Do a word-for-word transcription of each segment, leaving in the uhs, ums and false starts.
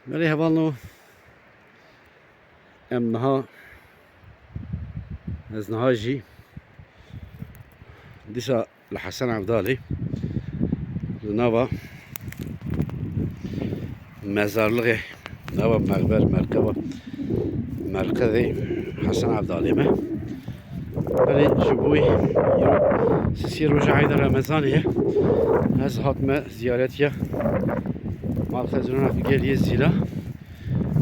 Belê hevalno, em niha, ez niha jî dîsa li Hesen Evdalê, li nava mezarlixê, nava mexber, merkeba, merkezê Hesen Evdalê me. Belê ji bo wî îro sisê roja Eyda Remezanê ye. Ez hatime ziyaretiya malxezirana xwe geliyê Zîla.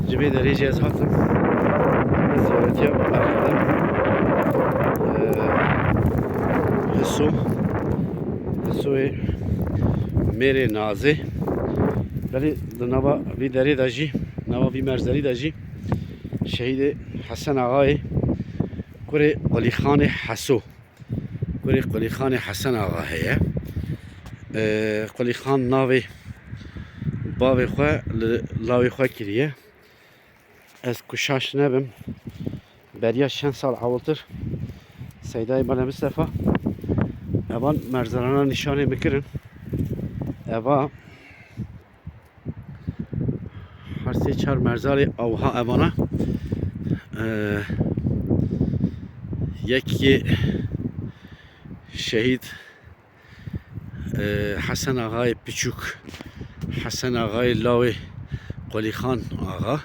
Ji vê derê jî ez hatim ziyaretiya merkezê, e, Hiso, Hisoyê mêrê Nazê. Belê di nava vî derê de jî, nava vî merzerî de jî şehîdê Hesen Axayê kurê Qulîxanê Heso, kurê Qulîxanê Hesen Axa heye. Ee, Qulîxan navê bavê xwe li lawê xwe kiriye. Ez ku şaş nebim, beriya çend sal ewiltir Seydayê Mele Mistefa evan merzerana nîşanê min kirin. Eva her sê çar merzalê awha evana, e, yekê şehîd, e, Hesen Axayê Piçûk, Hesen Axayê lawê Qolîxan Axa,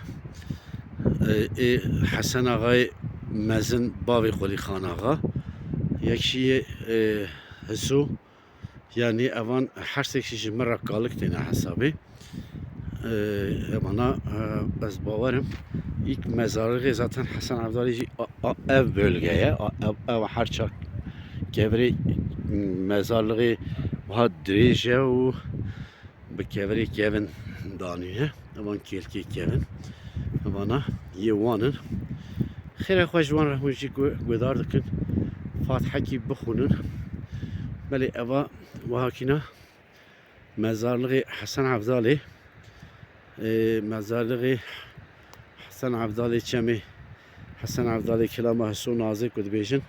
e, ê Hesen Axayê mezin bavê Qolîxan Axa, yek jî yê, e, Hiso, Yanî evan her sêk jî ji min re kalik têne hesabê. Ee, evana, e, ez bawerim. Îlk mezarlixê zaten Hesen Evdalê jî a, a, ev bölge ye. A, ev, ev her çar kevirê mezarlixê wiha dirêj e û bi kevirê kevin danîne. Evan kêlkê kevin. Evana yê wan in. Xêra xwe ji wan re hûn jî gu-, guhdar dikin. Fatihekî bixwînin. Belê eva wahakîna mezarlixê Hesen Evdalê. Ê, mezarlixê Hesen Evdalê çemê Hesen Evdalê kilama Hiso Nazê ku dibêjin.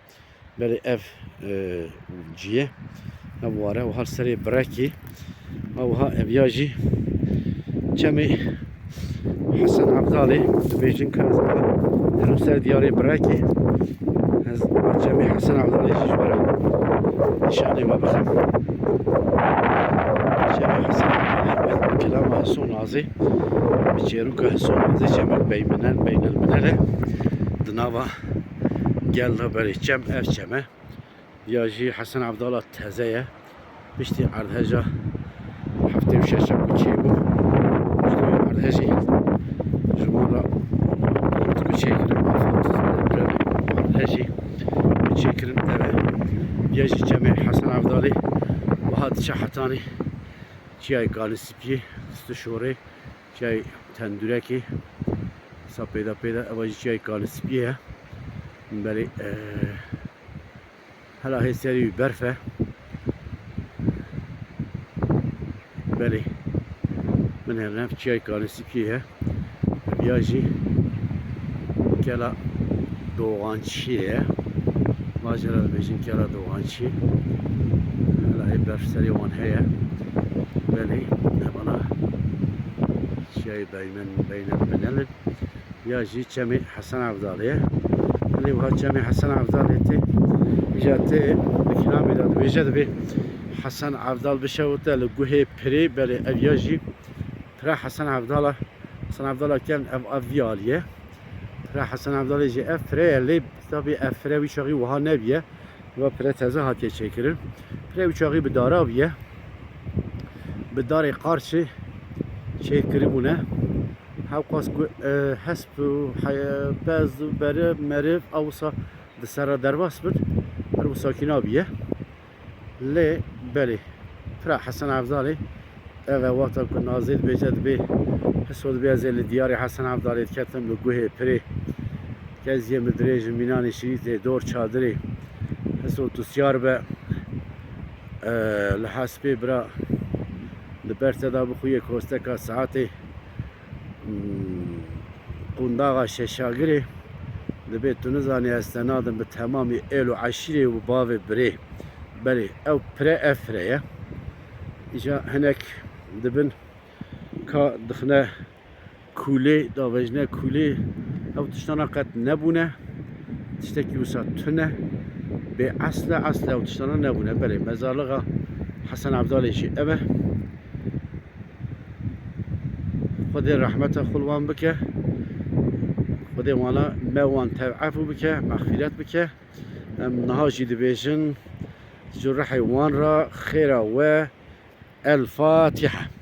Belê ev, e, cî ye. Ev ware wiha li serê birekî. Ew wiha ev ya jî çemê Hesen Evdalê dibêjin ka ez herim ser diyarê birekî. Ez çemê Hesen Evdalê jî ji we re nîşanê we bixim. Çemê Hesen Evdalê bi kilama Hiso Nazê, bi çêroka Hiso Nazê çemek beynel, beynelminel e. Di nava gel de berê çem ev çem e. Ya jî Hesen Evdala teze ye. Piştî erdheja heftê û şeş ku çêbû, piştî erdhejê ji wan re ku çêkirin, afet depremê erdhejê ku çêkirin ev e. Ya jî çemê Hesen Evdalê wiha diçe hetanî çiyayê Kalîspiyê, Stişorê, çiyayê Tendûrekê, sa pêda pêda, eva jî çiyayê Kalîspiyê ye. Belê, e, Hela hê serî wî berf e. Belê. Min her nev çiyayê Kalîspiyê ye. Ev ya jî kela Doğançiyê ye. Bajêra dibêjin kela Doğançiyê. Hela hê berf serê wan heye. Belê, evana çiyayê beymen-, beynelminel in. Ya jî çemê Hesen Evdalê ye. Lê wiha çemê Hesen Evdalê tê, îja tê, di kilamê de dibêje, dibê Hesen Evdal bişewite li guhê pirê, belê ev ya jî pira Hesen Evdal e. Hesen Evdala kevn ev, ev vî alî ye. Pira Hesen Evdalê jî ev pire ye, lê tabî ev pire wî çaxî wiha nebîye. Eva pire teze hatiye çêkirin. Pire wî çaxî bi dara bîye. Bi darê qarçê çêkiribûne. Hewqas ku, e, hesp û heye-, pez û bere meriv ew wisa di ser re derbas bin, her wisa kî nabîye. Lê belê, pira Hesen Evdalê, ev e wexta ku Nazê dibêje, dibê, Hiso dibê, ez ê li diyarê Hesen Evdalê diketim, li guhê pirê. Keziyê min dirêj in, mînanê şirîtê, dor çadirê. Hiso tu siyar be, e, li hespê bira, li ber te de bixuye kosteka saetê. Hmm, qundaxa Şeşagirê, dibê tu nizanî ez te nadim bi temamî êl û eşîrê û bavê birê. Belê, ew pire ev pire ye. Îja hinek dibin ka dixine Kûlê, davêjine kûlê, ew tiştana qet nebûne. Tiştekî wisa tune. Bê esle, esle ew tiştana nebûne. Belê, mezarlixa Hesen Evdalê jî ev e. Xwedê rehmeta xwe li wan bike. Xwedê wana me wan tev efû bike, mexfîret bike. Em niha jî dibêjin ji rihê wan re xêra we. El Fatiha.